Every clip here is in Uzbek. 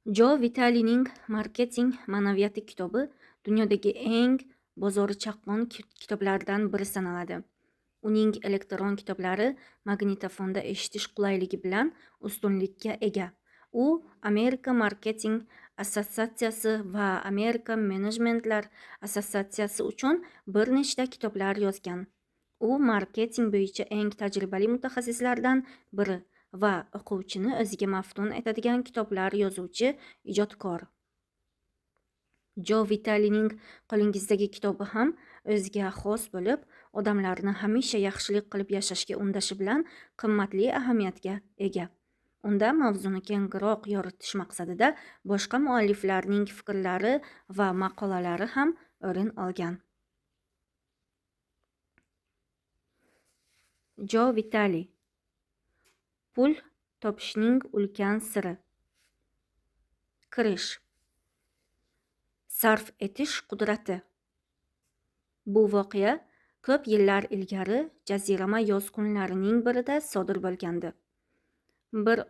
Jo Vitalining Marketing ma'naviyati kitobi dunyodagi eng bozori chaqqon kitoblardan biri sanaladi. Uning elektron kitoblari magnitofonda eshitish qulayligi bilan ustunlikka ega. U Amerika marketing assotsiatsiyasi va Amerika menejmentlar assotsiatsiyasi uchun bir nechta kitoblar yozgan. U marketing bo'yicha eng tajribali mutaxassislardan biri va o'quvchini o'ziga maftun etadigan kitoblar yozuvchi ijodkor. Jo Vitalining qo'lingizdagi kitobi ham o'ziga xos bo'lib, odamlarni hamisha yaxshilik qilib yashashga undashi bilan qimmatli ahamiyatga ega. Unda mavzuni kengroq yoritish maqsadida boshqa mualliflarning fikrlari va maqolalari ham o'rin olgan. Jo Vitali. Pul topishning ulkan siri. Kirish. Sarf etish qudrati. Bu voqea ko'p yillar ilgari jazirama yoz kunlarining birida sodir bo'lgandi. Bir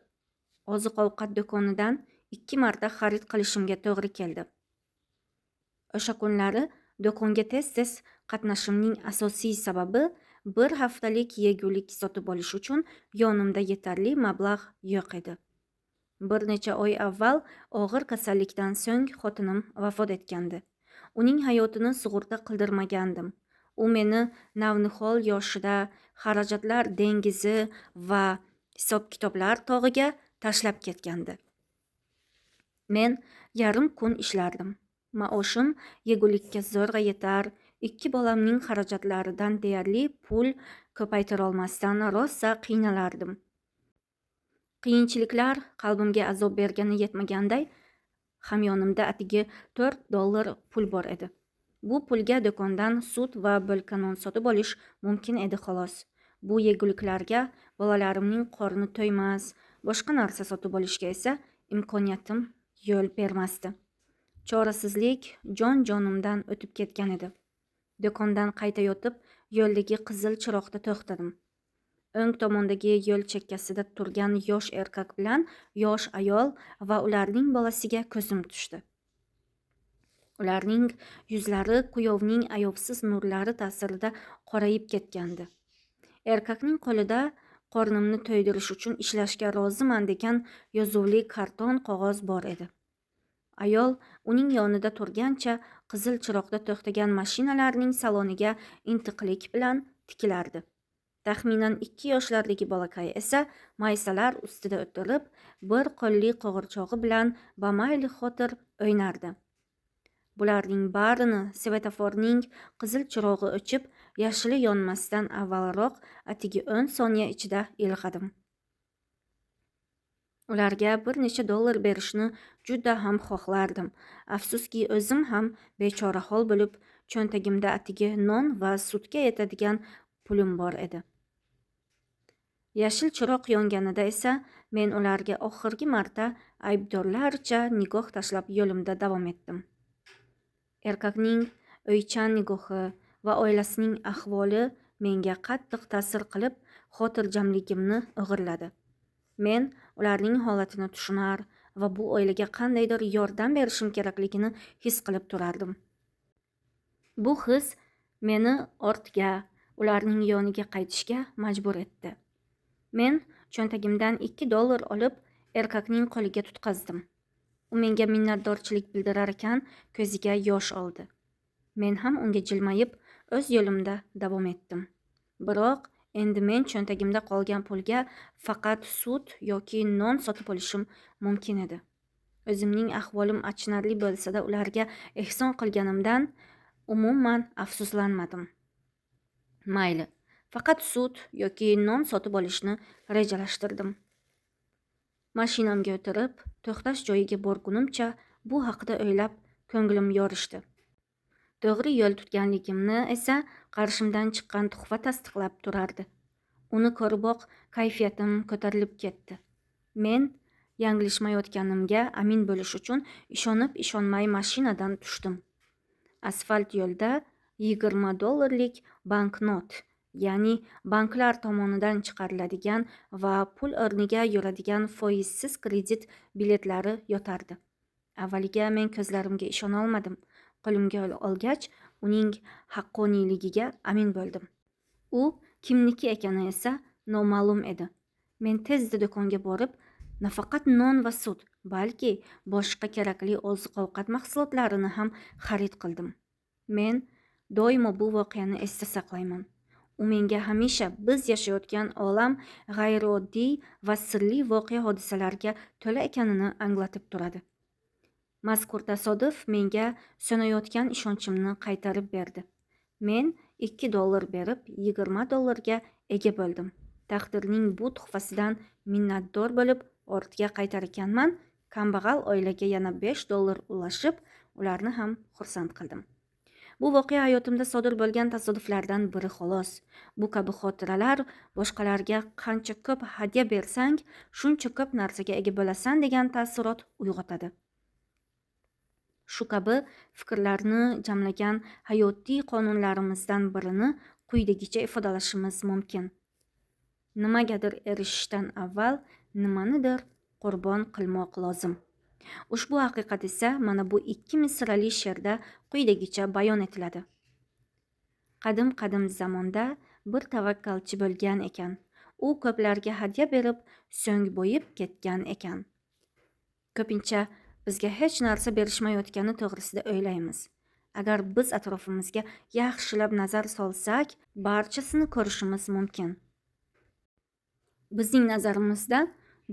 oziq-ovqat do'konidan 2 marta xarid qilishimga to'g'ri keldi. O'sha kunlari do'konga tez-tez qatnashimning asosiy sababi bir haftalik yegulik sotib olish uchun yonimda yetarli mablag' yo'q edi. Bir necha oy avval og'ir kasallikdan so'ng xotinim vafot etgandi. Uning hayotini sug'urta qildirmagandim. U meni navnihol yoshida xarajatlar dengizi va hisob-kitoblar tog'iga tashlab ketgandi. Men yarim kun ishlardim. Maoshim yegulikka zo'rg'a yetar, 2 bolamning xarajatlaridan deyarli pul ko'paytirolmasdan rosa qiynalardim. Qiyinchiliklar qalbimga azob bergani yetmaganday, hamyonimda atigi $4 pul bor edi. Bu pulga do'kondan sut va bo'lka non sotib olish mumkin edi xolos. Bu yeguliklarga bolalarimning qorni to'ymas, boshqa narsa sotib olishga esa imkoniyatim yo'l bermasdi. Chorasizlik jon-jonimdan o'tib ketgan edi. Do'kondan qaytayotib, yo'ldagi qizil chiroqda to'xtadim. O'ng tomondagi yo'l chekkasida turgan yosh erkak bilan yosh ayol va ularning bolasiga ko'zim tushdi. Ularning yuzlari kuyovning ayovsiz nurlari ta'sirida qorayib ketgandi. Erkakning qo'lida qornimni to'ydirish uchun ishlashga roziman degan yozuvli karton qog'oz bor edi. Ayol uning yonida turgancha qizil chiroqda to'xtagan mashinalarning saloniga intiqlik bilan tikilardi. Taxminan 2 yoshlardagi bolakay esa maysalar ustida o'tirib, bir qo'lli qo'g'irchog'i bilan bamayli xotir o'ynardi. Bularning barini svetoforning qizil chirog'i o'chib, yashili yonmasdan avvalroq atigi 10 soniya ichida ilg'adim. Ularga bir necha dollar berishni juda ham xohlardim. Afsuski, o'zim ham bechorahol bo'lib, cho'ntagimda atigi non va sutga yetadigan pulim bor edi. Yashil chiroq yonganida esa men ularga oxirgi marta aybdorlarcha nigoh tashlab yo'limda davom etdim. Erkakning o'ychan nigohi va oilasining ahvoli menga qattiq ta'sir qilib, xotirjamligimni o'g'irladi. Men ularning holatini tushunar va bu oilaga qandaydir yordam berishim kerakligini his qilib turardim. Bu his meni ortga, ularning yoniga qaytishga majbur etdi. Men cho'ntagimdan $2 olib, erkakning qo'liga tutqazdim. U menga minnatdorchilik bildirar ekan, ko'ziga yosh oldi. Men ham unga jilmayib, o'z yo'limda davom etdim. Biroq endi men cho'ntagimda qolgan pulga faqat sut yoki non sotib olishim mumkin edi. O'zimning ahvolim achinarli bo'lsa-da, ularga ehson qilganimdan umuman afsuslanmadim. Mayli, faqat sut yoki non sotib olishni rejalashtirdim. Mashinamga o'tirib, to'xtash joyiga borgunimcha bu haqida o'ylab ko'nglim yorishdi. To'g'ri yo'l tutganligimni esa qarshimdan chiqqan tuhfa tasdiqlab turardi. Uni ko'riboq kayfiyatim ko'tarilib ketdi. Men yanglishmayotganimga amin bo'lish uchun ishonib-ishonmay mashinadan tushdim. Asfalt yo'lda $20 banknot, ya'ni banklar tomonidan chiqariladigan va pul o'rniga yuradigan foizsiz kredit biletlari yotardi. Avvaliga men ko'zlarimga ishona olmadim. Qo'limga olgach, uning haqqoniyligiga amin bo'ldim. U kimniki ekani esa noma'lum edi. Men tezda do'konga borib, nafaqat non va sut, balki boshqa kerakli oziq-ovqat mahsulotlarini ham xarid qildim. Men doimo bu voqeani esda saqlayman. U menga hamisha biz yashayotgan olam g'ayrioddiy va sirli voqea-hodisalarga to'la ekanini anglatib turadi. Mazkur tasodif menga so'nayotgan ishonchimni qaytarib berdi. Men $2 berib, $20 ega bo'ldim. Taqdirning bu tuhfasidan minnatdor bo'lib, ortga qaytar ekanman, kambag'al oilaga yana $5 ulashib, ularni ham xursand qildim. Bu voqea hayotimda sodir bo'lgan tasodiflardan biri xolos. Bu kabi xotiralar boshqalarga qancha ko'p hadya bersang, shuncha ko'p narsaga ega bo'lasan degan taassurot uyg'otadi. Shu kabi fikrlarni jamlagan hayotiy qonunlarimizdan birini quyidagicha ifodalashimiz mumkin. Nimagadir erishishdan avval nimanidir qurbon qilmoq lozim. Ushbu haqiqat esa mana bu 2 misrali she'rda quyidagicha bayon etiladi. Qadim-qadim zamonda bir tavakkalchi bo'lgan ekan. U ko'plarga hadya berib, so'ng bo'yib ketgan ekan. Ko'pincha bizga hech narsa berishmayotgani to'g'risida o'ylaymiz. Agar biz atrofimizga yaxshilab nazar solsak, barchasini ko'rishimiz mumkin. Bizning nazarimizda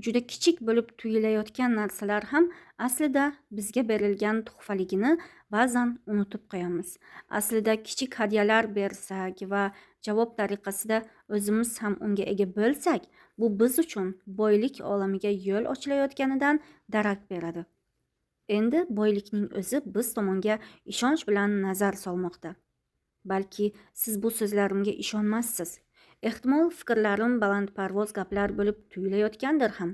juda kichik bo'lib tuyulayotgan narsalar ham aslida bizga berilgan tuhfaligini ba'zan unutib qo'yamiz. Aslida kichik hadyalar bersak va javob tariqasida o'zimiz ham unga ega bo'lsak, bu biz uchun boylik olamiga yo'l ochilayotganidan darak beradi. Endi boylikning o'zi biz tomonga ishonch bilan nazar solmoqda. Balki siz bu so'zlarimga ishonmassiz. Ehtimol fikrlarim balandparvoz gaplar bo'lib tuyulayotgandir ham.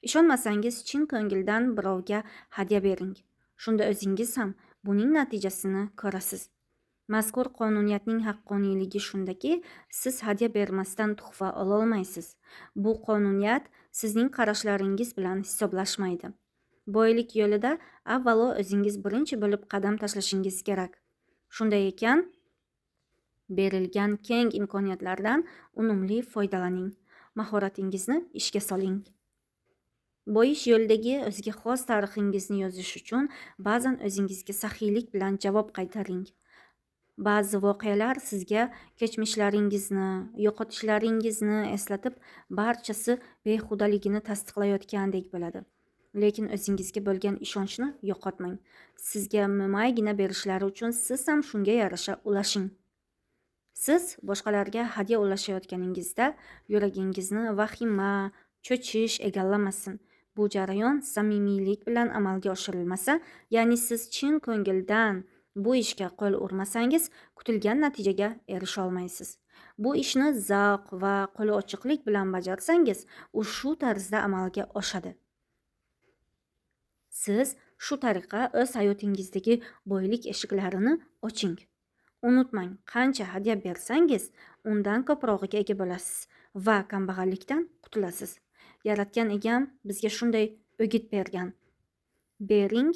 Ishonmasangiz chin ko'ngildan birovga hadya bering. Shunda o'zingiz ham buning natijasini ko'rasiz. Mazkur qonuniyatning haqqoniyligi shundaki, siz hadya bermasdan tuhfa ololmaysiz. Bu qonuniyat sizning qarashlaringiz bilan hisoblashmaydi. Boylik yo'lida avvalo o'zingiz birinchi bo'lib qadam tashlashingiz kerak. Shunday ekan, berilgan keng imkoniyatlardan unumli foydalaning. Mahoratingizni ishga soling. Boyish yo'lidagi o'ziga xos tarixingizni yozish uchun ba'zan o'zingizga saxiylik bilan javob qaytaring. Ba'zi voqealar sizga kechmishlaringizni, yo'qotishlaringizni eslatib, barchasi behudaligini tasdiqlayotgandek bo'ladi. Lekin o'zingizga bo'lgan ishonchni yo'qotmang. Sizga mo'maygina berishlari uchun siz ham shunga yarasha ulashing. Siz boshqalarga hadya ulashayotganingizda yuragingizni vahima, cho'chish egallamasin. Bu jarayon samimiylik bilan amalga oshirilmasa, ya'ni siz chin ko'ngildan bu ishga qo'l urmasangiz, kutilgan natijaga erisha olmaysiz. Bu ishni zavq va qo'li ochiqlik bilan bajarsangiz, u shu tarzda amalga oshadi. Siz shu tariqa o'z hayotingizdagi boylik eshiklarini oching. Unutmang, qancha hadya bersangiz, undan ko'prog'iga ega bo'lasiz va kambag'allikdan qutulasiz. Yaratgan egam bizga shunday o'git bergan. Bering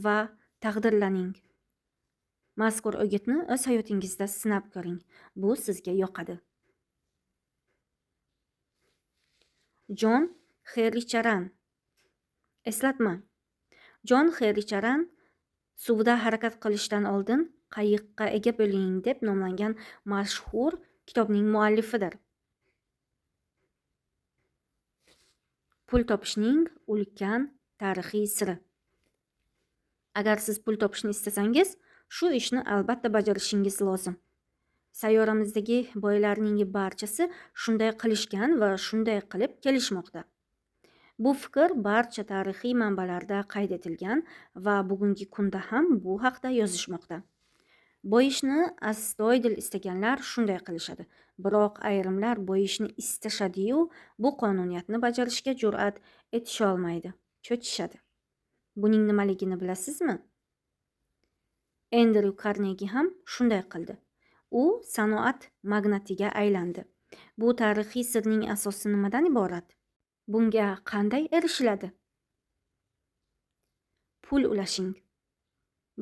va taqdirlaning. Mazkur o'gitni o'z hayotingizda sinab ko'ring. Bu sizga yoqadi. Jon Xericharan. Eslatma. Jon Xericharan suvda harakat qilishdan oldin qayiqqa ega bo'ling deb nomlangan mashhur kitobning muallifidir. Pul topishning ulkan tarixiy siri. Agar siz pul topishni istasangiz, shu ishni albatta bajarishingiz lozim. Sayyoramizdagi boylarning barchasi shunday qilishgan va shunday qilib kelishmoqda. Bu fikr barcha tarixiy manbalarda qayd etilgan va bugungi kunda ham bu haqda yozishmoqda. Boyishni astoydil istaganlar shunday qilishadi. Biroq ayrimlar boyishni istashadi-yu, bu qonuniyatni bajarishga jur'at etisha olmaydi, cho'chishadi. Buning nimaligini bilasizmi? Endryu Karnegi ham shunday qildi. U sanoat magnatiga aylandi. Bu tarixiy sirning asosi nimadan iborat? Bunga qanday erishiladi? pul ulashing.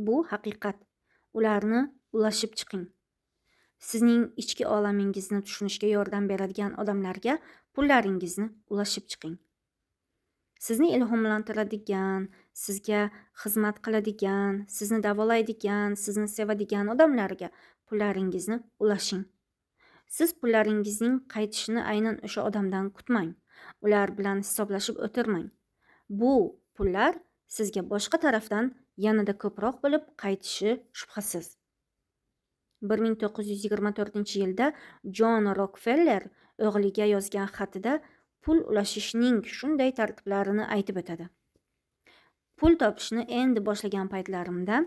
Bu haqiqat. Ularni ulashib chiqing. Sizning ichki olamingizni tushunishga yordam beradigan odamlarga pullaringizni ulashib chiqing. Sizni ilhomlantiradigan, sizga xizmat qiladigan, sizni davolaydigan, sizni sevadigan odamlarga pullaringizni ulashing. Siz pullaringizning qaytishini aynan o'sha odamdan kutmang. Ular bilan hisoblashib o'tirmang. Bu pullar sizga boshqa tarafdan yanada ko'proq bo'lib qaytishi shubhasiz. 1924-yilda Jon Rokfeller o'g'liga yozgan xatida pul ulashishning shunday tartiblarini aytib o'tadi. Pul topishni endi boshlagan paytlarimda,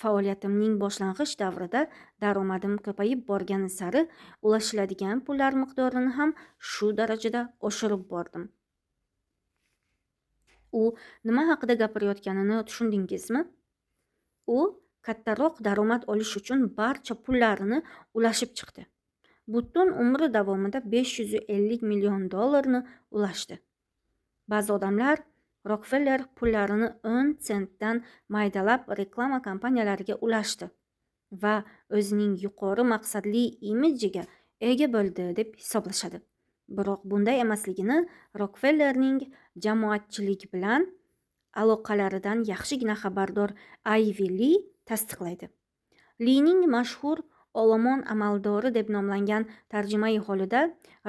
faoliyatimning boshlang'ich davrida daromadim ko'payib borgani sari ulashiladigan pullar miqdorini ham shu darajada oshirib bordim. U nima haqida gapirayotganini tushundingizmi? U kattaroq daromad olish uchun barcha pullarini ulashib chiqdi. Butun umri davomida 550 million dollarni ulashdi. Ba'zi odamlar Rokfeller pullarini 10 sentdan maydalab reklama kompaniyalariga ulashdi va o'zining yuqori maqsadli imijiga ega bo'ldi deb hisoblashadi. Biroq bunday emasligini Rokfellerning jamoatchilik bilan aloqalaridan yaxshigina xabardor Ayvi Li tasdiqlaydi. Lining mashhur Olomon amaldori deb nomlangan tarjimai holida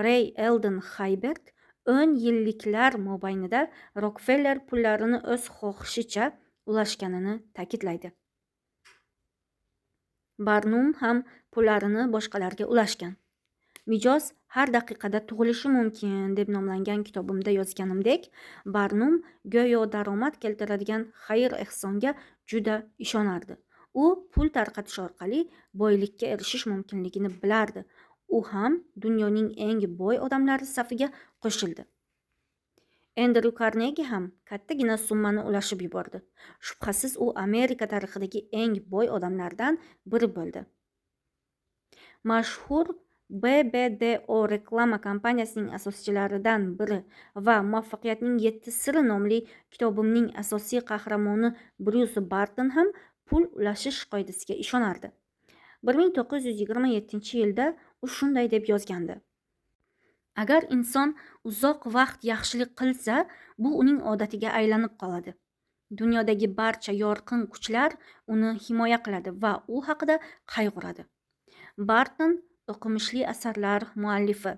Rey Eldon Haybert 10 yilliklar mobaynida Rokfeller pullarini o'z xohishicha ulashganini ta'kidlaydi. Barnum ham pullarini boshqalarga ulashgan. Mijoz har daqiqada tug'ilishi mumkin deb nomlangan kitobimda yozganimdek, Barnum go'yo daromad keltiradigan xayr-ehsonga juda ishonardi. U pul tarqatish orqali boylikka erishish mumkinligini bilardi. U ham dunyoning eng boy odamlari safiga qo'shildi. Endryu Karnegi ham kattagina summani ulashib yubordi. Shubhasiz u Amerika tarixidagi eng boy odamlardan biri bo'ldi. Mashhur BBDO reklama kompaniyasining asoschilaridan biri va Muvaffaqiyatning 7 siri nomli kitobimning asosiy qahramoni Bryus Barton ham pul ulashish qoidasiga ishonardi. 1927-yilda u shunday deb yozgandi: Agar inson uzoq vaqt yaxshilik qilsa, bu uning odatiga aylanib qoladi. Dunyodagi barcha yorqin kuchlar uni himoya qiladi va u haqida qayg'uradi. Barton o'qimishli asarlar muallifi,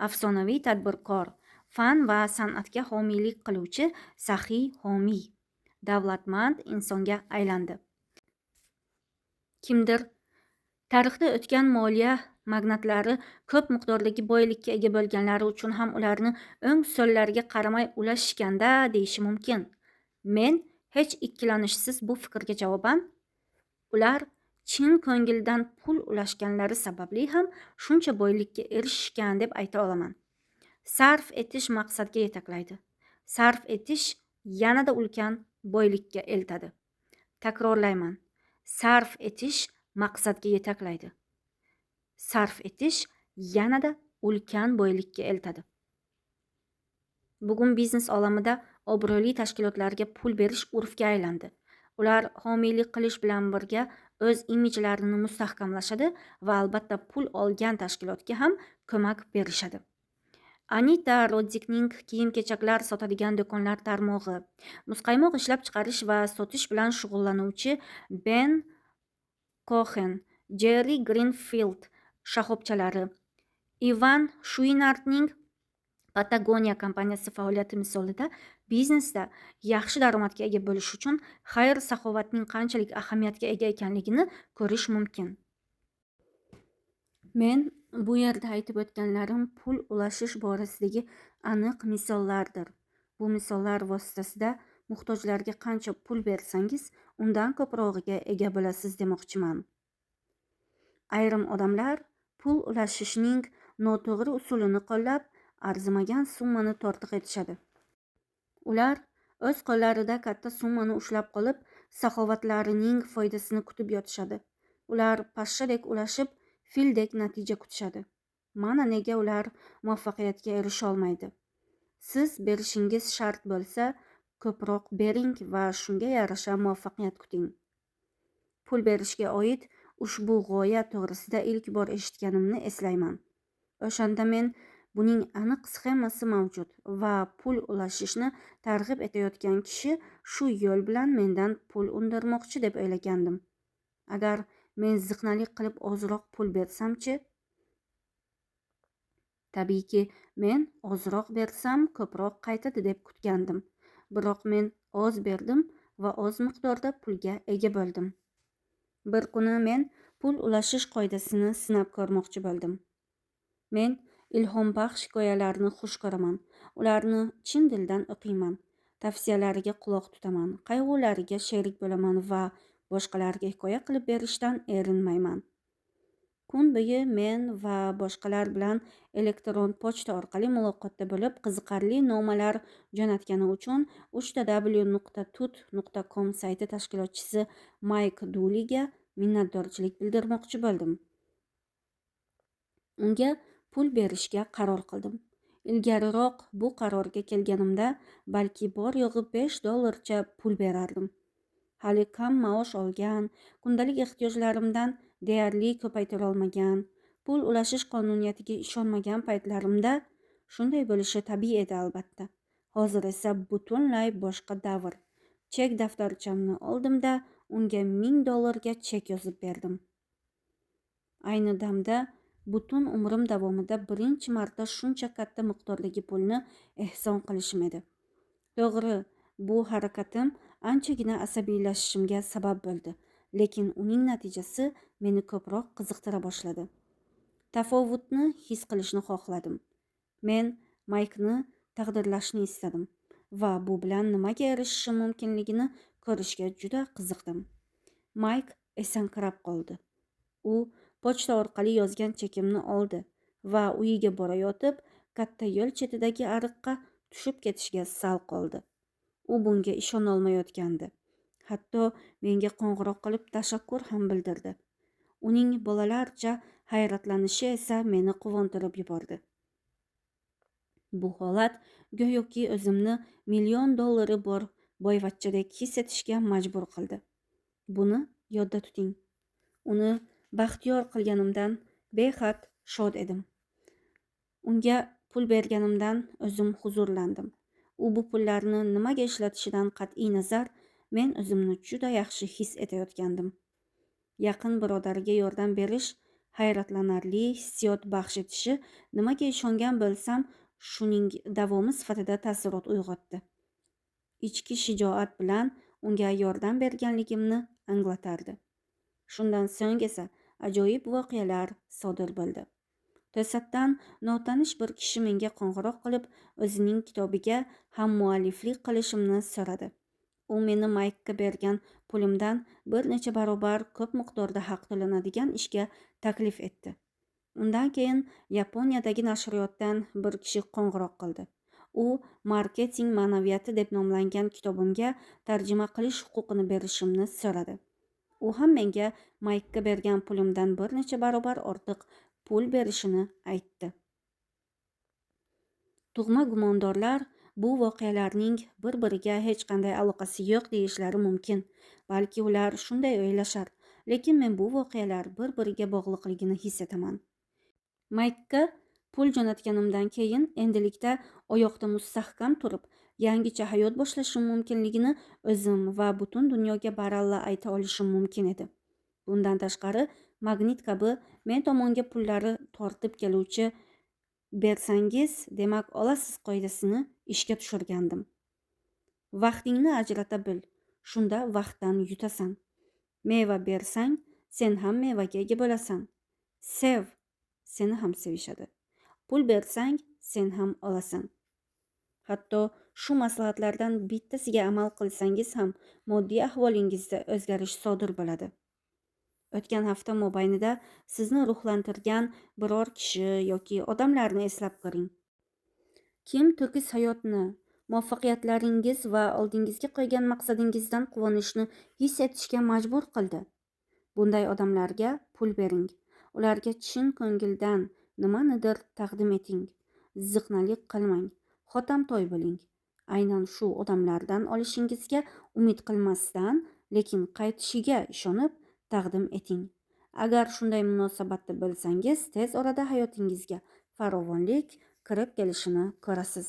afsonaviy tadbirkor, fan va san'atga homiylik qiluvchi saxiy homiy, davlatmand insonga aylandi. Kimdir tarixda o'tgan moliya magnatlari ko'p miqdordagi boylikka ega bo'lganlari uchun ham ularni o'ng so'llariga qaramay ulashishganda deyishi mumkin. Men hech ikkilanishsiz bu fikrga javoban, ular chin ko'ngildan pul ulashganlari sababli ham shuncha boylikka erishishgan deb ayta olaman. Sarf etish maqsadga yetaklaydi. Sarf etish yanada ulkan boylikka eltadi. Takrorlayman. Sarf etish maqsadga yetaklaydi. Sarf etish yanada ulkan boylikka eltadi. Bugun biznes olamida obro'li tashkilotlarga pul berish urfga aylandi. Ular homiylik qilish bilan birga o'z imijlarini mustahkamlashadi va albatta pul olgan tashkilotga ham ko'mak berishadi. Anita Roddikning kiyim-kechaklar sotadigan do'konlar tarmog'i, muzqaymoq ishlab chiqarish va sotish bilan shug'ullanuvchi Ben Kohen, Jerry Greenfield shoxobchalari, Ivan Shuinardning Patagonia kompaniyasi faoliyati misolida biznesda yaxshi daromadga ega bo'lish uchun xayr-saxovatning qanchalik ahamiyatga ega ekanligini ko'rish mumkin. Men bu yerda aytib o'tganlarim pul ulashish borasidagi aniq misollardir. Bu misollar vositasida muhtojlarga qancha pul bersangiz, undan ko'prog'iga ega bo'lasiz demoqchiman. Ayrim odamlar pul ulashishning noto'g'ri usulini qo'llab, arzimagan summani tortiq etishadi. Ular o'z qo'llarida katta summani ushlab qolib, saxovatlarining foydasini kutib yotishadi. Ular pashshadek ulashib, fildek natija kutishadi. Mana nega ular muvaffaqiyatga erisha olmaydi. Siz berishingiz shart bo'lsa, Ko'proq bering va shunga yarasha muvaffaqiyat kuting. Pul berishga oid ushbu g'oya to'g'risida ilk bor eshitganimni eslayman. O'shanda men buning aniq sxemasi mavjud va pul ulashishni targ'ib etayotgan kishi shu yo'l bilan mendan pul undirmoqchi deb o'ylagandim. Agar men ziqnalik qilib ozroq pul bersam-chi? Tabiiyki, men ozroq bersam ko'proq qaytadi deb kutgandim. Biroq men oz berdim va oz miqdorda pulga ega bo'ldim. Bir kuni men pul ulashish qoidasini sinab ko'rmoqchi bo'ldim. Men ilhombaxsh hikoyalarni xush ko'raman. Ularni chin dildan o'qiyman, tavsiyalariga quloq tutaman, qayg'ulariga sherik bo'laman va boshqalarga hikoya qilib berishdan erinmayman. Kun bo'yi men va boshqalar bilan elektron pochta orqali muloqotda bo'lib, qiziqarli nomalar jo'natgani uchun www.tut.com sayti tashkilotchisi Mayk Duliga minnatdorchilik bildirmoqchi bo'ldim. Unga pul berishga qaror qildim. Ilgariroq bu qarorga kelganimda balki bor yo'g'i $5 pul berardim. Hali kam maosh olgan, kundalik ehtiyojlarimdan deyarli ko'paytira olmagan, pul ulashish qonuniyatiga ishonmagan paytlarimda shunday bo'lishi tabiiy edi albatta. Hozir esa butunlay boshqa davr. Chek daftarchamni oldimda unga $1000 chek yozib berdim. Ayni damda butun umrim davomida birinchi marta shuncha katta miqdordagi pulni ehson qilishim edi. To'g'ri, bu harakatim anchagina asabiylashishimga sabab bo'ldi, lekin uning natijasi meni ko'proq qiziqtira boshladi. Tafovutni his qilishni xohladim. Men Maykni taqdirlashni istadim va bu bilan nimaga erishishim mumkinligini ko'rishga juda qiziqdim. Mayk esankirab qoldi. U pochta orqali yozgan chekimni oldi va uyiga borayotib katta yo'l chetidagi ariqqa tushib ketishga sal qoldi. U bunga ishona olmayotgandi. Hatto menga qo'ng'iroq qilib tashakkur ham bildirdi. Uning bolalarcha hayratlanishi esa meni quvontirib yubordi. Bu holat go'yoki o'zimni $1 million bor boyvachchadek his etishga majbur qildi. Buni yodda tuting. Uni baxtiyor qilganimdan behad shod edim. Unga pul berganimdan o'zim huzurlandim. U bu pullarni nimaga ishlatishidan qat'iy nazar men o'zimni juda yaxshi his etayotgandim. Yaqin birodariga yordam berish hayratlanarli hissiyot baxsh etishi nimaga ishongan bo'lsam, shuning davomi sifatida taassurot uyg'otdi. Ichki shijoat bilan unga yordam berganligimni anglatardi. Shundan so'ng esa ajoyib voqealar sodir bo'ldi. To'satdan notanish bir kishi menga qo'ng'iroq qilib, o'zining kitobiga ham mualliflik qilishimni so'radi. U meni Maykka bergan pulimdan bir necha barobar ko'p miqdorda haq to'lanadigan ishga taklif etdi. Undan keyin Yaponiyadagi nashriyotdan bir kishi qo'ng'iroq qildi. U marketing ma'naviyati deb nomlangan kitobimga tarjima qilish huquqini berishimni so'radi. U ham menga Maykka bergan pulimdan bir necha barobar ortiq pul berishini aytdi. Tug'ma gumondorlar bu voqealarning bir-biriga hech qanday aloqasi yo'q deyishlari mumkin. Balki ular shunday o'ylashar, lekin men bu voqealar bir-biriga bog'liqligini his etaman. Maykka pul jo'natganimdan keyin endilikda oyoqda mustahkam turib, yangicha hayot boshlashim mumkinligini o'zim va butun dunyoga baralla ayta olishim mumkin edi. Bundan tashqari, magnit kabi men tomonga pullari tortib keluvchi bersangiz, demak olasiz qoidasini ishga tushirgandim. Vaqtingni ajrata bil, shunda vaqtdan yutasan. Meva bersang, sen ham mevaga ega bo'lasan. Sev, seni ham sevishadi. Pul bersang, sen ham olasan. Hatto shu maslahatlardan bittasiga amal qilsangiz ham moddiy ahvolingizda o'zgarish sodir bo'ladi. O'tgan hafta mobaynida sizni ruhlantirgan biror kishi yoki odamlarni eslab ko'ring. Kim to'kis hayotni, muvaffaqiyatlaringiz va oldingizga qo'ygan maqsadingizdan quvonishni his etishga majbur qildi? Bunday odamlarga pul bering. Ularga chin ko'ngildan nimanidir taqdim eting. Ziqnalik qilmang. Xotamtoy bo'ling. Aynan shu odamlardan olishingizga umid qilmasdan, lekin qaytishiga ishonib taqdim eting. Agar shunday munosabatda bo'lsangiz, tez orada hayotingizga farovonlik kirib kelishini ko'rasiz.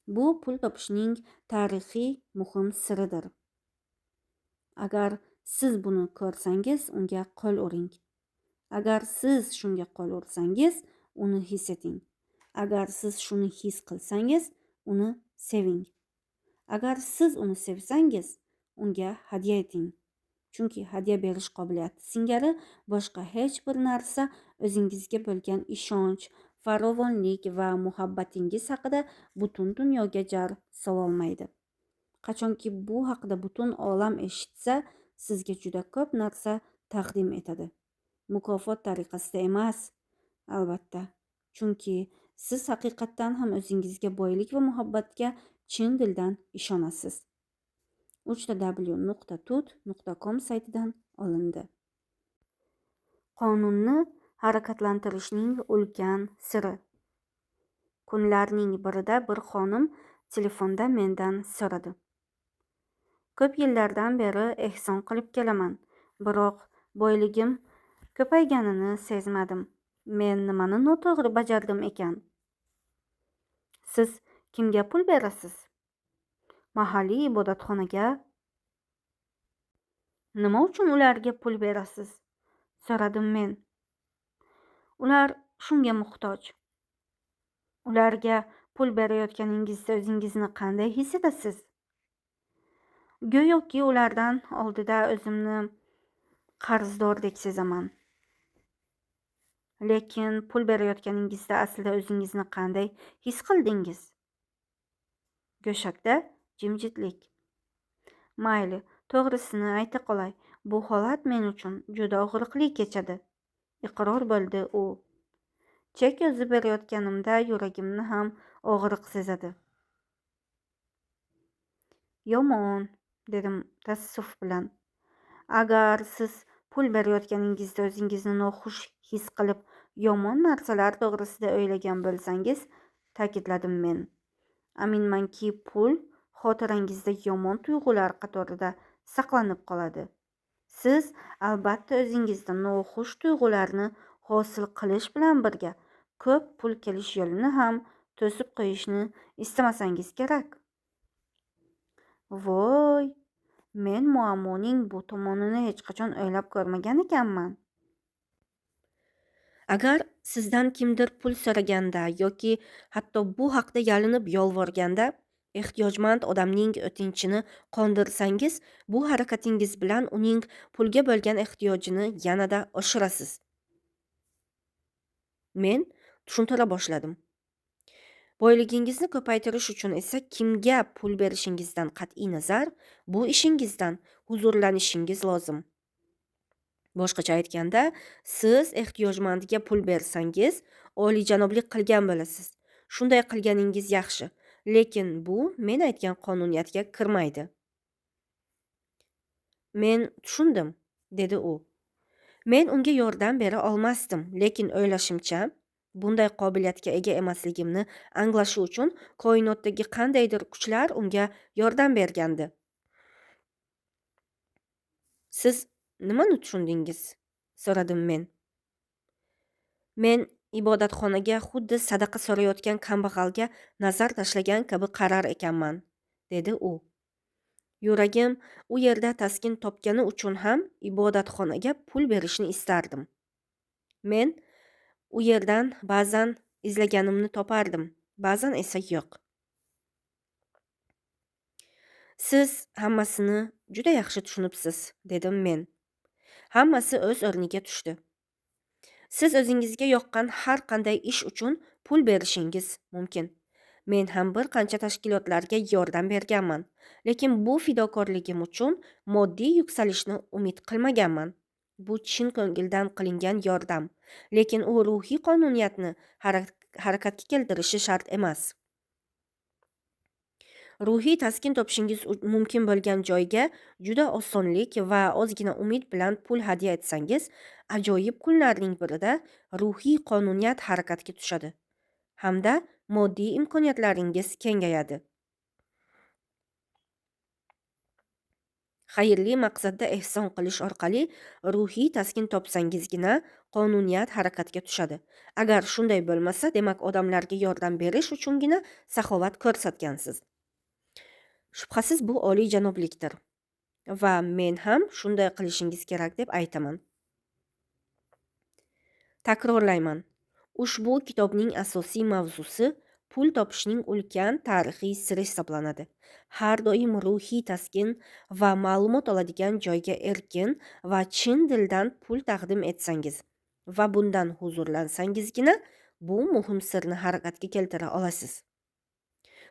Bu pul topishning tarixiy muhim siridir. Agar siz buni ko'rsangiz, unga qo'l uring. Agar siz shunga qo'l ursangiz, uni his eting. Agar siz shuni his qilsangiz, uni seving. Agar siz uni sevsangiz, unga hadya eting. Chunki hadya berish qobiliyati singari boshqa hech bir narsa o'zingizga bo'lgan ishonch, farovonlik va muhabbatingiz haqida butun dunyoga jar sololmaydi. Qachonki bu haqida butun olam eshitsa, sizga juda ko'p narsa taqdim etadi. Mukofot tariqasida emas, albatta. Chunki siz haqiqatdan ham o'zingizga boylik va muhabbatga chin dildan ishonasiz. www.tut.com saytidan olindi. Qonunni harakatlantirishning ulkan siri. Kunlarning birida bir xonim telefonda mendan so'radi. Ko'p yillardan beri ehson qilib kelaman, biroq boyligim ko'payganini sezmadim. Men nimani noto'g'ri bajardim ekan? Siz kimga pul berasiz? Mahalliy ibodatxonaga. Nima uchun ularga pul berasiz? So'radim men. Ular shunga muhtoj. Ularga pul berayotganingizda o'zingizni qanday his etasiz? Go'yoki ulardan oldida o'zimni qarzdordek sezaman. Lekin pul berayotganingizda aslida o'zingizni qanday his qildingiz? Go'shakda jimjitlik. Mayli, to'g'risini ayta qolay, bu holat men uchun juda og'riqli kechadi, iqror bo'ldi u. Chek yozib berayotganimda yuragimni ham og'riq sezadi. Yomon, dedim taassuf bilan. Agar siz pul berayotganingizda o'zingizni noxush his qilib, yomon narsalar to'g'risida o'ylagan bo'lsangiz, ta'kidladim men. Aminmanki, pul xotirangizda yomon tuyg'ular qatorida saqlanib qoladi. Siz albatta o'zingizda noxush tuyg'ularni hosil qilish bilan birga ko'p pul kelish yo'lini ham to'sib qo'yishni istamasangiz kerak. Voy, men muammoning bu tomonini hech qachon o'ylab ko'rmagan ekanman. Agar sizdan kimdir pul so'raganda yoki hatto bu haqda yalinib yolvorganda, ehtiyojmand odamning o'tinchini qondirsangiz, bu harakatingiz bilan uning pulga bo'lgan ehtiyojini yanada oshirasiz. Men tushuntira boshladim. Boyligingizni ko'paytirish uchun esa kimga pul berishingizdan qat'iy nazar, bu ishingizdan huzurlanishingiz lozim. Boshqacha aytganda, siz ehtiyojmandga pul bersangiz, oliyjanoblik qilgan bo'lasiz. Shunday qilganingiz yaxshi, lekin bu men aytgan qonuniyatga kirmaydi. Men tushundim, dedi u. Men unga yordam bera olmasdim, lekin o'ylashimcha, bunday qobiliyatga ega emasligimni anglashi uchun koinotdagi qandaydir kuchlar unga yordam bergandi. Siz nimani tushundingiz? So'radim men. Men ibodatxonaga xuddi sadaqa so'rayotgan kambag'alga nazar tashlagan kabi qarar ekanman, dedi u. Yuragim u yerda taskin topgani uchun ham ibodatxonaga pul berishni istardim. Men u yerdan ba'zan izlaganimni topardim, ba'zan esa yo'q. Siz hammasini juda yaxshi tushunibsiz, dedim men. Hammasi o'z o'rniga tushdi. Siz o'zingizga yoqqan har qanday ish uchun pul berishingiz mumkin. Men ham bir qancha tashkilotlarga yordam berganman, lekin bu fidokorligim uchun moddiy yuksalishni umid qilmaganman. Bu chin ko'ngildan qilingan yordam, lekin u ruhiy qonuniyatni harakatga keltirishi shart emas. Ruhiy taskin topishingiz mumkin bo'lgan joyga juda osonlik va ozgina umid bilan pul hadya etsangiz, ajoyib kunlarning birida ruhiy qonuniyat harakatga tushadi hamda moddiy imkoniyatlaringiz kengayadi. Xayrli maqsadda ehson qilish orqali ruhiy taskin topsangizgina qonuniyat harakatga tushadi. Agar shunday bo'lmasa, demak odamlarga yordam berish uchungina saxovat ko'rsatgansiz. Shubhasiz bu oliyjanoblikdir va men ham shunday qilishingiz kerak deb aytaman. Takrorlayman. Ushbu kitobning asosiy mavzusi pul topishning ulkan tarixiy siri hisoblanadi. Har doim ruhiy taskin va ma'lumot oladigan joyga erkin va chin dildan pul taqdim etsangiz va bundan huzurlansangizgina bu muhim sirni harakatga keltira olasiz.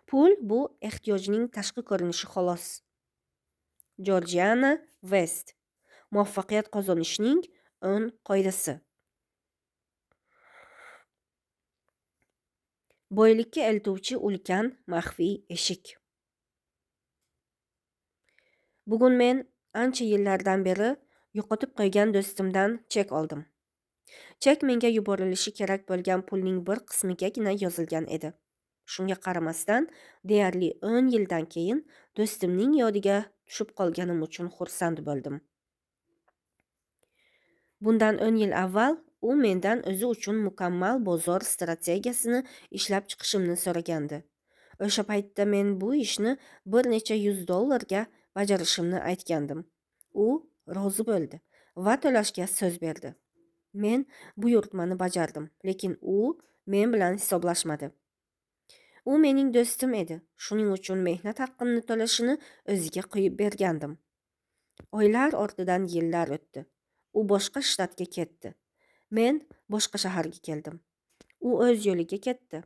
Pul bu ehtiyojning tashqi ko'rinishi xolos. Georgiana West. Muvaffaqiyat qozonishning 10 qoidasi. Boylikka eltuvchi ulkan maxfiy eshik. Bugun men ancha yillardan beri yo'qotib qo'ygan do'stimdan chek oldim. Chek menga yuborilishi kerak bo'lgan pulning bir qismigagina yozilgan edi. Shunga qaramasdan, deyarli 10 yildan keyin do'stimning yodiga tushib qolganim uchun xursand bo'ldim. Bundan 10 yil avval u mendan o'zi uchun mukammal bozor strategiyasini ishlab chiqishimni so'ragandi. O'sha paytda men bu ishni bir necha yuz dollarga bajarishimni aytgandim. U rozi bo'ldi va to'lashga so'z berdi. Men buyurtmani bajardim, lekin u men bilan hisoblashmadi. U mening do'stim edi. Shuning uchun mehnat haqqimni to'lashini o'ziga qo'yib bergandim. Oylar ortidan yillar o'tdi. U boshqa shtatga ketdi. Men boshqa shaharga keldim. U o'z yo'liga ketdi.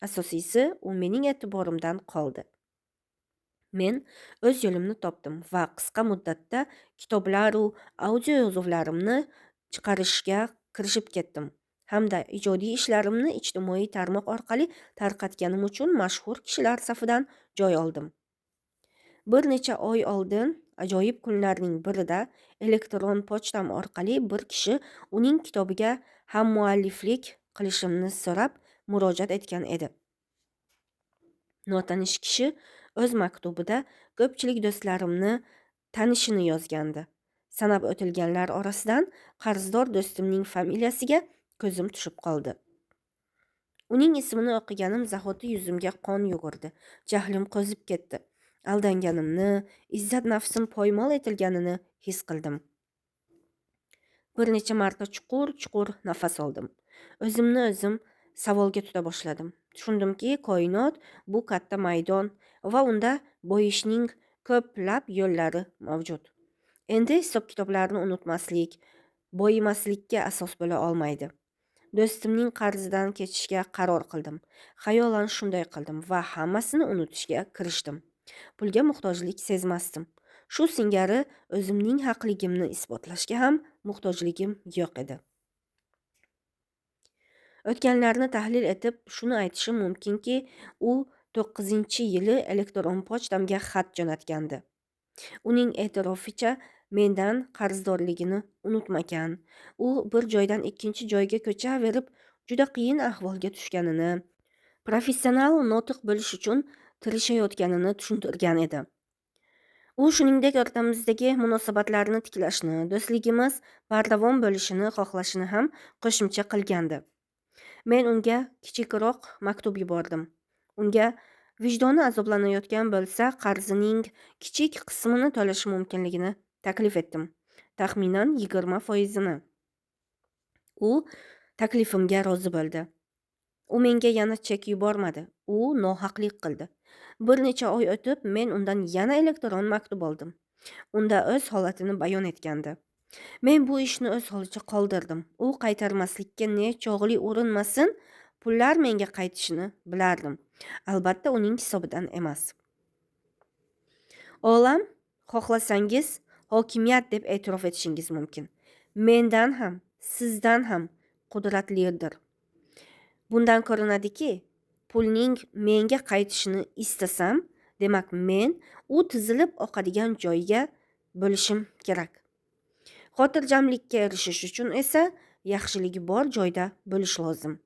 Asosiysi, u mening e'tiborimdan qoldi. Men o'z yo'limni topdim va qisqa muddatda kitoblar u audio yozuvlarimni chiqarishga kirishib ketdim. Hamda ijodiy ishlarimni ijtimoiy tarmoq orqali tarqatganim uchun mashhur kishilar safidan joy oldim. Bir necha oy oldin ajoyib kunlarning birida elektron pochtam orqali bir kishi uning kitobiga hammualliflik qilishimni so'rab murojaat etgan edi. Notanish kishi o'z maktubida ko'pchilik do'stlarimni tanishini yozgandi. Sanab o'tilganlar orasidan qarzdor do'stimning familiyasiga ko'zim tushib qoldi. Uning ismini o'qiganim zahoti yuzimga qon yugurdi. Jahlim qo'zib ketdi. Aldanganimni, izzat nafsim poymol etilganini his qildim. Bir necha marta chuqur-chuqur nafas oldim. O'zimni o'zim savolga tuta boshladim. Tushundimki, koinot bu katta maydon va unda boyishning ko'plab yo'llari mavjud. Endi hisob-kitoblarni unutmaslik, boyimaslikka asos bo'la olmaydi. Do'stimning qarzidan kechishga qaror qildim. Xayolan shunday qildim va hammasini unutishga kirishdim. Pulga muhtojlik sezmasdim. Shu singari o'zimning haqligimni isbotlashga ham muhtojligim yo'q edi. O'tganlarni tahlil etib, shuni aytishim mumkinki, u 9-yili elektron pochtamga xat jo'natgandi. Uning e'tiroficha mendan qarzdorligini unutmagan. U bir joydan ikkinchi joyga ko'chaverib, juda qiyin ahvolga tushganini, professional notiq bo'lish uchun tirishayotganini tushuntirgan edi. U shuningdek o'rtamizdagi munosabatlarni tiklashni, do'stligimiz bardavom bo'lishini xohlashini ham qo'shimcha qilgandi. Men unga kichikroq maktub yubordim. Unga vijdoni azoblanayotgan bo'lsa, qarzining kichik qismini to'lashi mumkinligini taklif etdim. Taxminan 20%ni. U taklifimga rozi bo'ldi. U menga yana chek yubormadi. U nohaqlik qildi. Bir necha oy o'tib, men undan yana elektron maktub oldim. Unda o'z holatini bayon etgandi. Men bu ishni o'z holicha qoldirdim. U qaytarmaslikka nechog'li urinmasin, pullar menga qaytishini bilardim. Albatta uning hisobidan emas. Olam, xohlasangiz, hokimiyat deb e'tirof etishingiz mumkin. Mendan ham, sizdan ham qudratlidir. Bundan ko'rinadiki, pulning menga qaytishini istasam, demak men u tizilib oqadigan joyga bo'lishim kerak. Xotirjamlikka erishish uchun esa yaxshiligi bor joyda bo'lish lozim.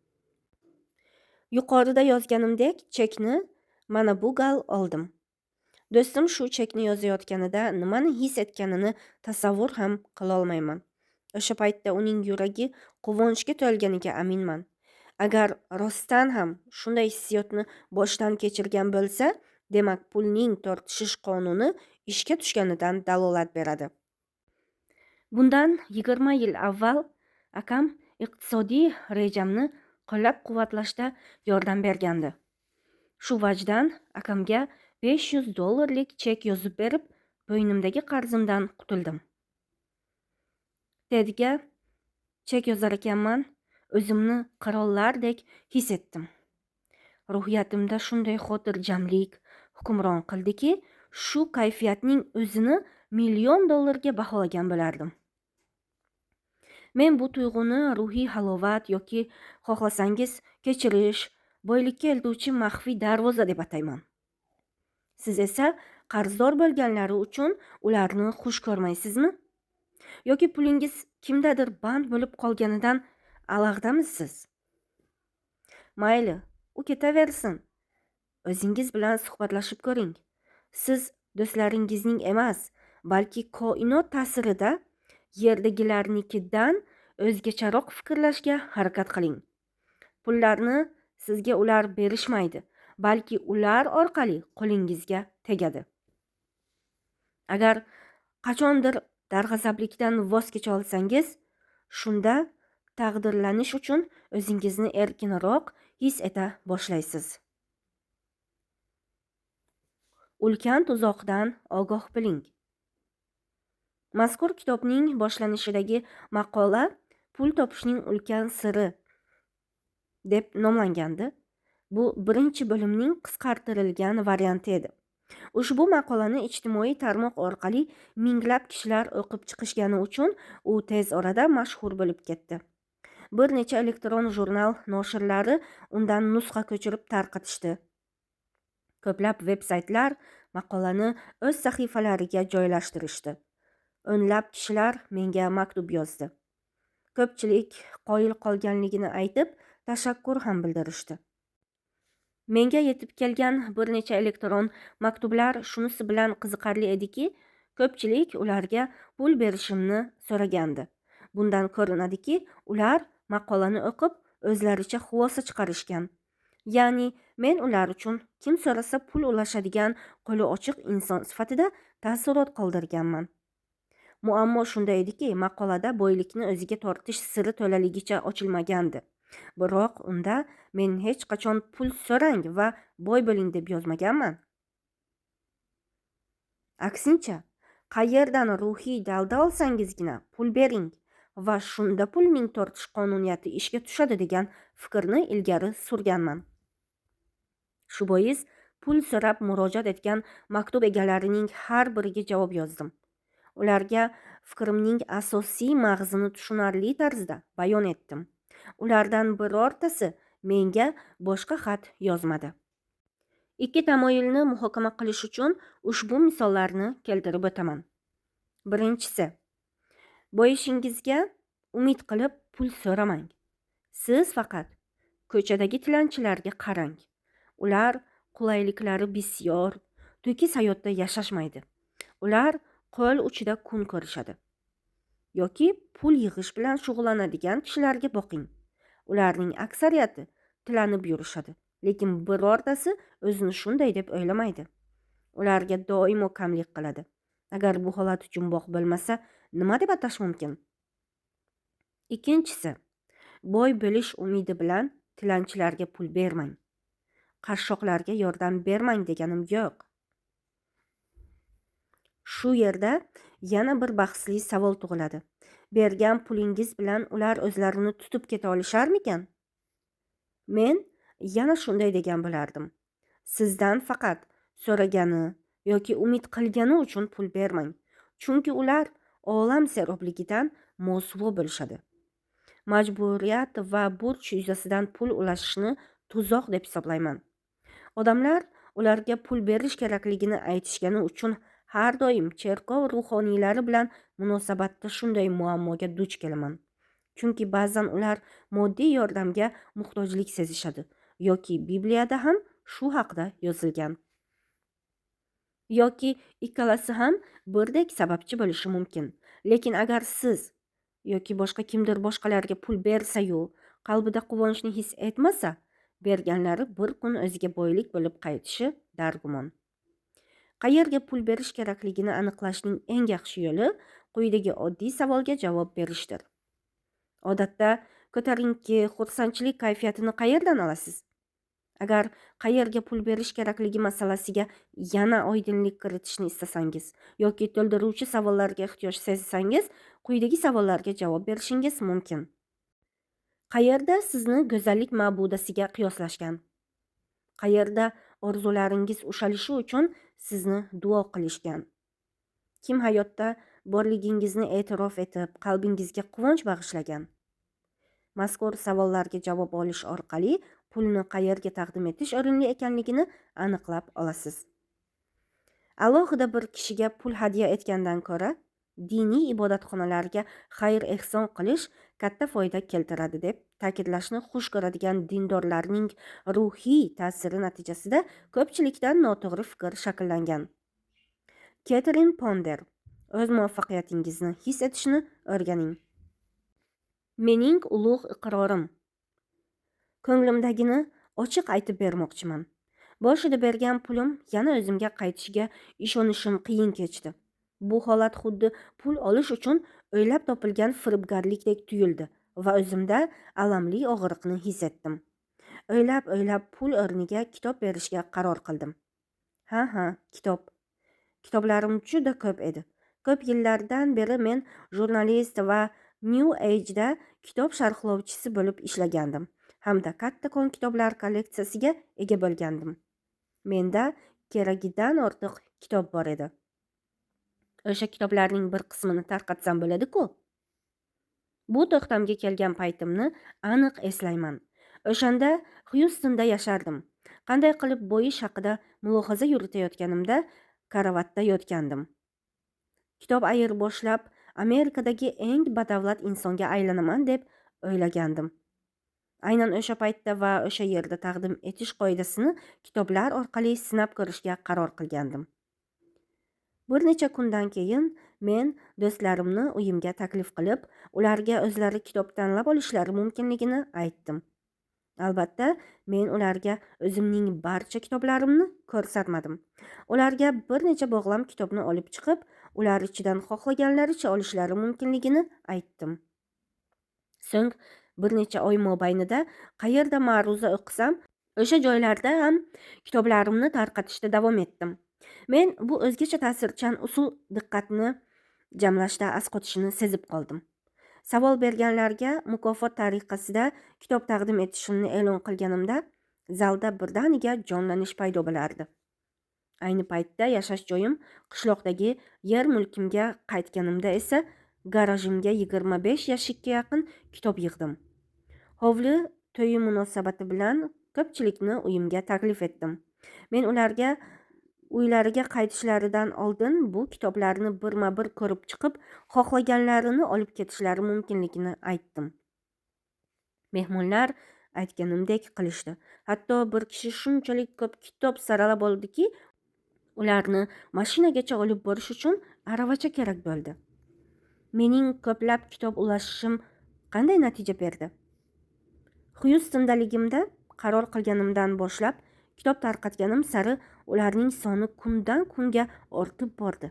Yuqorida yozganimdek, chekni mana bu gal oldim. Do'stim shu chekni yozayotganida nimani his etganini tasavvur ham qilolmayman. O'sha paytda uning yuragi quvonchga to'lganiga aminman. Agar rostdan ham shunday hissiyotni boshdan kechirgan bo'lsa, demak pulning tortishish qonuni ishga tushganidan dalolat beradi. Bundan 20 yil avval akam iqtisodiy rejamni qo'llab-quvvatlashda yordam bergandi. Shu vajdan akamga $500 chek yozib berib, bo'ynimdagi qarzimdan qutuldim. Tedga chek yozar ekanman, o'zimni qirollardek his etdim. Ruhiyatimda shunday xotirjamlik hukmron qildiki, shu kayfiyatning o'zini $1 million baholagan bo'lardim. Men bu tuyg'uni ruhiy halovat yoki xohlasangiz kechirish, boylikka eltuvchi maxfiy darvoza deb atayman. Siz esa qarzdor bo'lganlari uchun ularni xush ko'rmaysizmi? Yoki pulingiz kimdadir band bo'lib qolganidan alag'damisiz? Mayli, u ketaversin. O'zingiz bilan suhbatlashib ko'ring. Siz do'stlaringizning emas, balki koinot ta'sirida yerdagilarnikidan o'zgacharoq fikrlashga harakat qiling. Pullarni sizga ular berishmaydi, balki ular orqali qo'lingizga tegadi. Agar qachondir darg'azablikdan voz kecha olsangiz, shunda taqdirlanish uchun o'zingizni erkinroq his eta boshlaysiz. Ulkan tuzoqdan ogoh bo'ling. Mazkur kitobning boshlanishidagi maqola pul topishning ulkan siri deb nomlangandi. Bu birinchi bo'limning qisqartirilgan varianti edi. Ushbu maqolani ijtimoiy tarmoq orqali minglab kishilar o'qib chiqishgani uchun u tez orada mashhur bo'lib ketdi. Bir necha elektron jurnal noshirlari undan nusxa ko'chirib tarqatishdi. Ko'plab veb-saytlar maqolani o'z sahifalariga joylashtirishdi. O'nlab kishilar menga maktub yozdi. Ko'pchilik qoyil qolganligini aytib, tashakkur ham bildirishdi. Menga yetib kelgan bir necha elektron maktublar shunisi bilan qiziqarli ediki, ko'pchilik ularga pul berishimni so'ragandi. Bundan ko'rinadiki, ular maqolani o'qib, o'zlaricha xulosa chiqarishgan. Ya'ni men ular uchun kim so'rasa pul ulashadigan qo'li ochiq inson sifatida taassurot qoldirganman. Muammo shunda ediki, maqolada boylikni o'ziga tortish siri to'laligicha ochilmagandi. Biroq unda men hech qachon pul so'rang va boy bo'ling deb yozmaganman. Aksincha, qayerdan ruhiy dalda olsangizgina pul bering va shunda pulning tortish qonuniyati ishga tushadi degan fikrni ilgari surganman. Shu bois pul so'rab murojaat etgan maktub egalarining har biriga javob yozdim. Ularga fikrimning asosiy mag'zini tushunarli tarzda bayon etdim. Ulardan birortasi menga boshqa xat yozmadi. Ikki tamoyilni muhokama qilish uchun ushbu misollarni keltirib o'taman. Birinchisi, boyishingizga umid qilib pul so'ramang. Siz faqat ko'chadagi tilanchilarga qarang. Ular qulayliklari bisyor, to'kis hayotda yashashmaydi. Ular qo'l uchida kun ko'rishadi. Yoki pul yig'ish bilan shug'ullanadigan kishilarga boqing. Ularning aksariyati tilanib yurishadi, lekin birortasi o'zini shunday deb o'ylamaydi. Ularga doimo kamlik qiladi. Agar bu holat jumboq bo'lmasa, nima deb atash mumkin? Ikkinchisi, boy bo'lish umidi bilan tilanchilarga pul bermang. Qashshoqlarga yordam bermang deganim yo'q. Shu yerda yana bir bahsli savol tug'iladi. Bergan pulingiz bilan ular o'zlarini tutib keta olisharmikan? Men yana shunday degan bo'lardim. Sizdan faqat so'ragani yoki umid qilgani uchun pul bermang. Chunki ular olam serobligidan mosuvo bo'lishadi. Majburiyat va burch yuzasidan pul ulashishni tuzoq deb hisoblayman. Odamlar ularga pul berish kerakligini aytishgani uchun har doim cherkov ruhoniylari bilan munosabatda shunday muammoga duch kelaman. Chunki ba'zan ular moddiy yordamga muhtojlik sezishadi yoki Bibliyada ham shu haqda yozilgan. Yoki ikkalasi ham birdek sababchi bo'lishi mumkin. Lekin agar siz yoki boshqa kimdir boshqalarga pul bersa-yu, qalbida quvonchni his etmasa, berganlari bir kun o'ziga boylik bo'lib qaytishi dargumon. Qayerga pul berish kerakligini aniqlashning eng yaxshi yo'li quyidagi oddiy savolga javob berishdir. Odatda ko'tarinki, xursandchilik kayfiyatini qayerdan olasiz? Agar qayerga pul berish kerakligi masalasiga yana oydinlik kiritishni istasangiz yoki to'ldiruvchi savollarga ehtiyoj sezsangiz, quyidagi savollarga javob berishingiz mumkin. Qayerda sizni go'zallik ma'budasiga qiyoslashgan? Qayerda orzularingiz ushalishi uchun sizni duo qilishgan? Kim hayotda borligingizni e'tirof etib, qalbingizga quvonch bag'ishlagan? Mazkur savollarga javob olish orqali pulni qayerga taqdim etish o'rinli ekanligini aniqlab olasiz. Alohida bir kishiga pul hadya etgandan ko'ra, diniy ibodatxonalarga xayr-ehson qilish katta foyda keltiradi deb ta'kidlashni xush ko'radigan dindorlarning ruhiy ta'siri natijasida ko'pchilikdan noto'g'ri fikr shakllangan. Ketrin Ponder: o'z muvaffaqiyatingizni his etishni o'rganing. Mening ulug' iqrorim. Ko'nglimdagini ochiq aytib bermoqchiman. Boshida bergan pulim yana o'zimga qaytishiga ishonishim qiyin kechdi. Bu holat xuddi pul olish uchun o'ylab topilgan firibgarlikdek tuyuldi va o'zimda alamli og'riqni his etdim. O'ylab-o'ylab pul o'rniga kitob berishga qaror qildim. Ha, kitob. Kitoblarim juda ko'p edi. Ko'p yillardan beri men jurnalist va New Age'da kitob sharhlovchisi bo'lib ishlagandim hamda kattakon kitoblar kolleksiyasiga ega bo'lgandim. Menda keragidan ortiq kitob bor edi. O'sha kitoblarning bir qismini tarqatsam bo'ladi-ku. Bu to'xtamga kelgan paytimni aniq eslayman. O'shanda Xyustonda yashardim. Qanday qilib boyish haqida mulohaza yuritayotganimda karavotda yotgandim. Kitob ayirboshlab Amerikadagi eng badavlat insonga aylanaman deb o'ylagandim. Aynan o'sha paytda va o'sha yerda taqdim etish qoidasini kitoblar orqali sinab ko'rishga qaror qilgandim. Bir necha kundan keyin men do'stlarimni uyimga taklif qilib, ularga o'zlari kitob tanlab olishlari mumkinligini aytdim. Albatta, men ularga o'zimning barcha kitoblarimni ko'rsatmadim. Ularga bir necha bog'lam kitobni olib chiqib, ular ichidan xohlaganlaricha olishlari mumkinligini aytdim. So'ng bir necha oy mobaynida qayerda ma'ruza o'qisam, o'sha joylarda ham kitoblarimni tarqatishda davom etdim. Men bu o'zgacha ta'sirchan usul diqqatni jamlashda asqotishini sezib qoldim. Savol berganlarga mukofot tariqasida kitob taqdim etishimni e'lon qilganimda zalda birdaniga jonlanish paydo bo'lardi. Ayni paytda yashash joyim qishloqdagi yer mulkimga qaytganimda esa garajimga 25 yashikka yaqin kitob yig'dim. Hovli to'yi munosabati bilan ko'pchilikni uyimga taklif etdim. Men ularga uylariga qaytishlaridan oldin bu kitoblarni birma-bir ko'rib chiqib, xohlaganlarini olib ketishlari mumkinligini aytdim. Mehmonlar aytganimdek qilishdi. Hatto bir kishi shunchalik ko'p kitob saralab oldiki, ularni mashinagacha olib borish uchun aravacha kerak bo'ldi. Mening ko'plab kitob ulashishim qanday natija berdi? Xyustondaligimda qaror qilganimdan boshlab kitob tarqatganim sari ularning soni kundan kunga ortib bordi.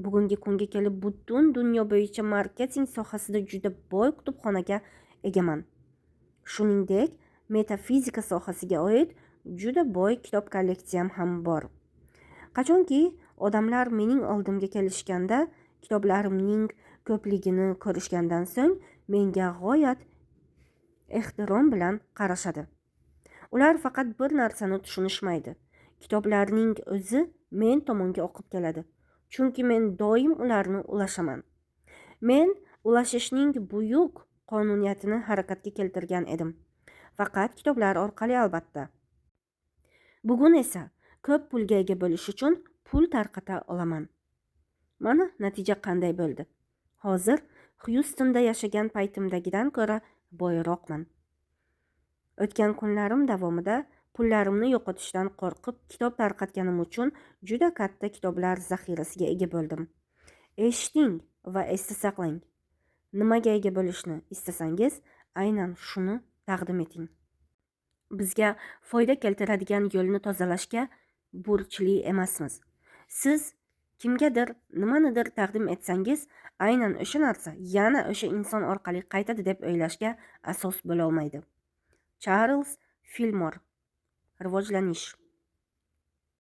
Bugungi kunga kelib butun dunyo bo'yicha marketing sohasida juda boy kutubxonaga egaman. Shuningdek, metafizika sohasiga oid juda boy kitob kolleksiyam ham bor. Qachonki odamlar mening oldimga kelishganda, kitoblarimning ko'pligini ko'rishgandan so'ng menga g'oyat ehtirom bilan qarashadi. Ular faqat bir narsani tushunishmaydi. Kitoblarning o'zi men tomonga oqib keladi. Chunki men doim ularni ulashaman. Men ulashishning buyuk qonuniyatini harakatga keltirgan edim. Faqat kitoblar orqali albatta. Bugun esa ko'p pulga ega bo'lish uchun pul tarqata olaman. Mana natija qanday bo'ldi. Hozir Xyustonda yashagan paytimdagidan ko'ra boyroqman. O'tgan kunlarim davomida Pullarimni yo'qotishdan qo'rqib kitob tarqatganim uchun juda katta kitoblar zaxirasiga ega bo'ldim. Eshiting va esda saqlang. Nimaga ega bo'lishni istasangiz, aynan shuni taqdim eting. Bizga foyda keltiradigan yo'lni tozalashga burchli emasmiz. Siz kimgadir nimanidir taqdim etsangiz, aynan o'sha narsa yana o'sha inson orqali qaytadi deb o'ylashga asos bo'lolmaydi. Charlz Fillmor. Rivojlanish.